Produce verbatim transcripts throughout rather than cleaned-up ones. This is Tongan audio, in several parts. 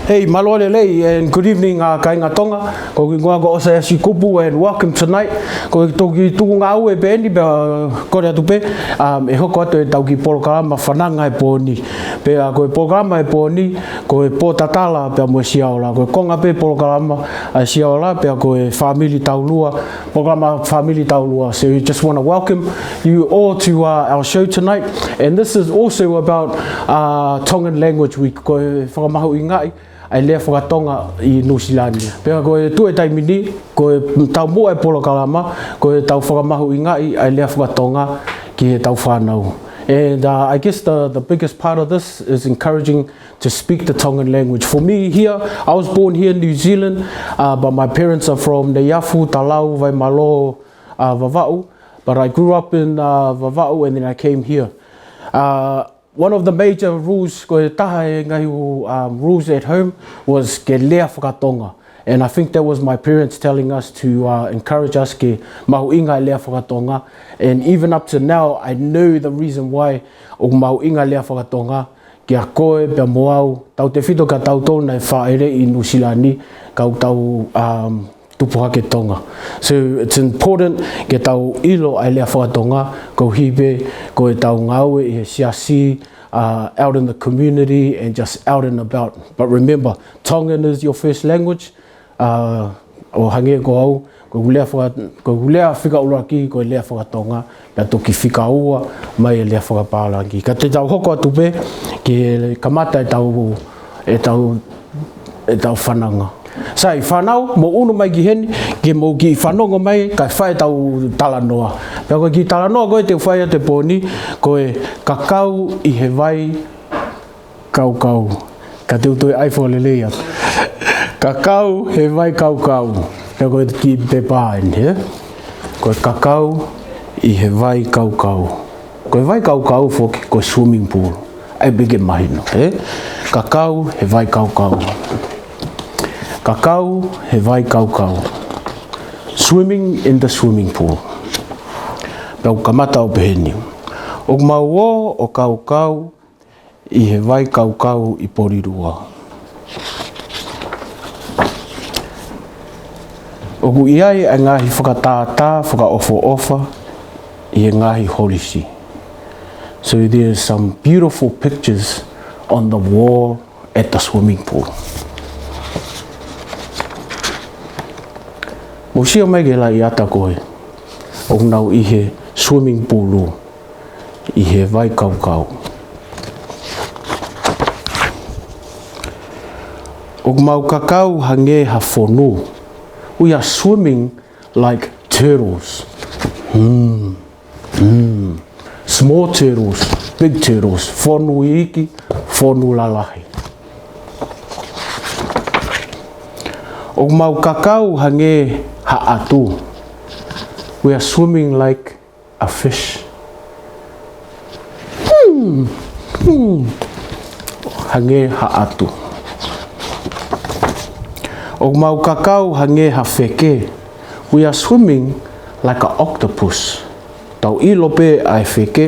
Hey, mālō e lelei, and good evening, uh, kāinga Tonga. Ko hoku hingoa ko ʻOsaiasi Kupu, and welcome tonight. Ko e toki tuku ngāue pē eni pea kole atu pē, um, ʻe hoko atu ʻetau kiʻi polokalama fananga he pō ni. Pea ko e polokalama he pō ni, ko e pōtatala pea mo e siaola. Ko e konga pē polokalama ʻa e siaola, pea ko e fāmili taulua, polokalama fāmili taulua. So we just wanna welcome you all to, uh, our show tonight. And this is also about, uh, Tongan Language Week. Ko e fakamahuʻingaʻi ʻa e lea fakatonga ʻi Nuʻu Sila ni. Pea ko e tuʻu he taimi ni, ko e taumuʻa e polokalama, ko ʻetau fakamahuʻingaʻi ʻa e lea fakatonga ki heʻetau fānau. And, uh, I guess the, the biggest part of this is encouraging to speak the Tongan language. For me here, I was born here in New Zealand, uh, but my parents are from Neiafu, Talau, Vaimalo, uh, Vavaʻu. But I grew up in, uh, Vavaʻu, and then I came here. Uh, one of the major rules, ko e taha e ngaahi, um, rules at home was ke lea fakatonga. And I think that was my parents telling us to, uh, encourage us ke mahuʻinga e lea fakatonga. And even up to now, I know the reason why ʻoku mahuʻinga e lea fakatonga kia koe pea mo au, tautefito kia tautolu naʻe fāʻeleʻi ʻi Nuʻu Sila ni, kau tau, um, tupu hake Tonga. So it's important ke tau ʻilo ʻa e lea fakatonga, koeʻuhi pē ko ʻetau ngāue ʻi he siasi, uh, out in the community and just out and about. But remember, Tongan is your first language. Uh, ʻo hangē ko au, ko ʻeku lea faka-, ko ʻeku lea fika ʻuluaki, ko e lea fakatonga, pea toki fika ua mai e lea fakapālangi. Ka te tau hoko atu pē, ke kamata ʻetau, ʻetau, ʻetau fananga. Sai, fānau, mou ʻunu mai ki heni, ke mou kiʻi fanongo mai, kae fai ʻetau talanoa. Pea ko e kiʻi talanoa ko ē te u fai atu he pō ni, ko e kakau ʻi he vai kaukau. Ka te u toe ʻai fakalelei atu. Kakau he vai kaukau. Pea ko e kiʻi pepa eni, he? Ko e kakau ʻi he vai kaukau. Ko e vai kaukau foki, ko e swimming pool. ʻAi pē ke mahino, he? Kakau he vai kaukau. Kakau he vai kaukau. Swimming in the swimming pool. Pea u kamata ʻo pehē ni. ʻOku mau ō ʻo kaukau ʻi he vai kaukau ʻi Porirua. ʻOku ʻi ai ʻa e ngaahi fakatātā fakaʻofoʻofa ʻi he ngaahi holisi. So there's some beautiful pictures on the wall at the swimming pool. Mou sio mai ki he laʻi ʻata ko ē. ʻOku nau ʻi he swimming pool ʻi he vai kaukau. ʻOku mau kakau hangē ha fonu. We are swimming like turtles. Hmm. Hmm. Small turtles, big turtles. Fonu iiki, fonu lalahi. ʻOku mau kakau hangē ha ʻatu. We are swimming like a fish. Hmm. Hmm. Hangē ha ʻatu. ʻOku mau kakau hangē ha feke. We are swimming like a octopus. Tau ʻilo pē ʻa e feke,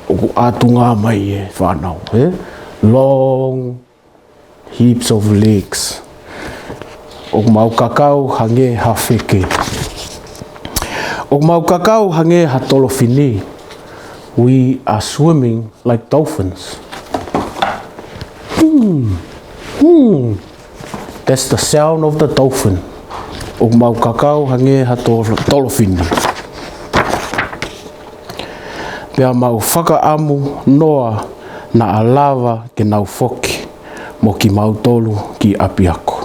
ʻoku ʻatunga mai e fānau, he? Long heaps of legs. ʻOku mau kakau hangē ha feke. ʻOku mau kakau hangē ha tolofini. We are swimming like dolphins. Hmm. Hmm. That's the sound of the dolphin. ʻOku mau kakau hangē ha tolo-, tolofini. Pea mau fakaʻamu noa naʻa lava ke nau foki mo kimautolu ki ʻapiako.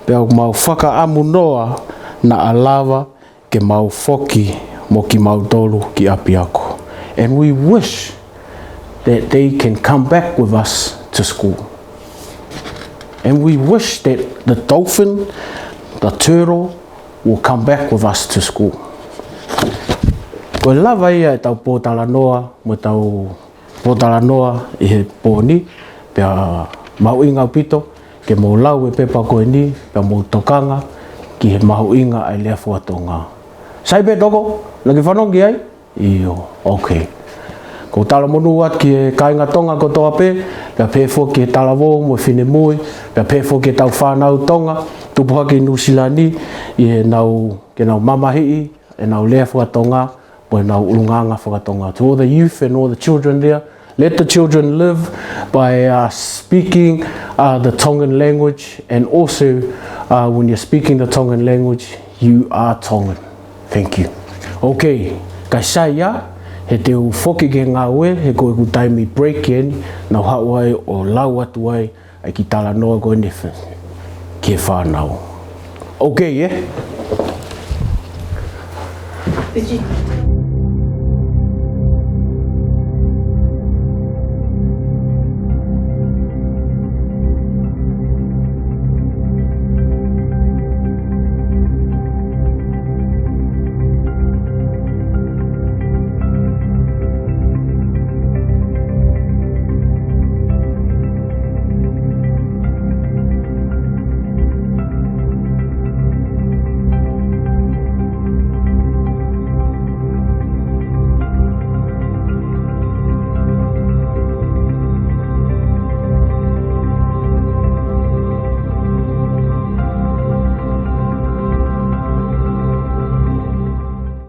Pea ʻoku mau fakaʻamu noa naʻa lava ke mau foki mo kimautolu ki ʻapiako. And we wish that they can come back with us to school. And we wish that the dolphin, the turtle, will come back with us to school. Ko e lava ia ʻetau pōtalanoa, mo ʻetau pōtalanoa ʻi he pō ni, pea mahuʻinga ʻaupito ke mou lau e pepa ko eni, pea mou tokanga ki he mahuʻinga ʻa e lea fakatonga. Sai pē toko, naʻa ke fanongo ki ai? ʻIo, okay. Ko e talamonū atu ki he kāinga Tonga kotoa pē, pea pehē foki ki he talavou mo e finemui, pea pehē foki ki he tau fānau Tonga, tupu hake ʻi Nuʻusila ni, ʻi heʻenau, ke nau mamahiʻi ʻenau lea faka-Tonga, mo ʻenau ʻulungaanga faka-Tonga. To all the youth and all the children there, let the children live by, uh, speaking, uh, the Tongan language, and also, uh, when you're speaking the Tongan language, you are Tongan. Thank you. Okay, kae sai ia, he te u foki ki he ngāue, he ko ʻeku taimi break eni, naʻa ku haʻu ai ʻo lau atu ai ʻa e kiʻi talanoa ko eni ki he fānau. Okay, ē? Fiji.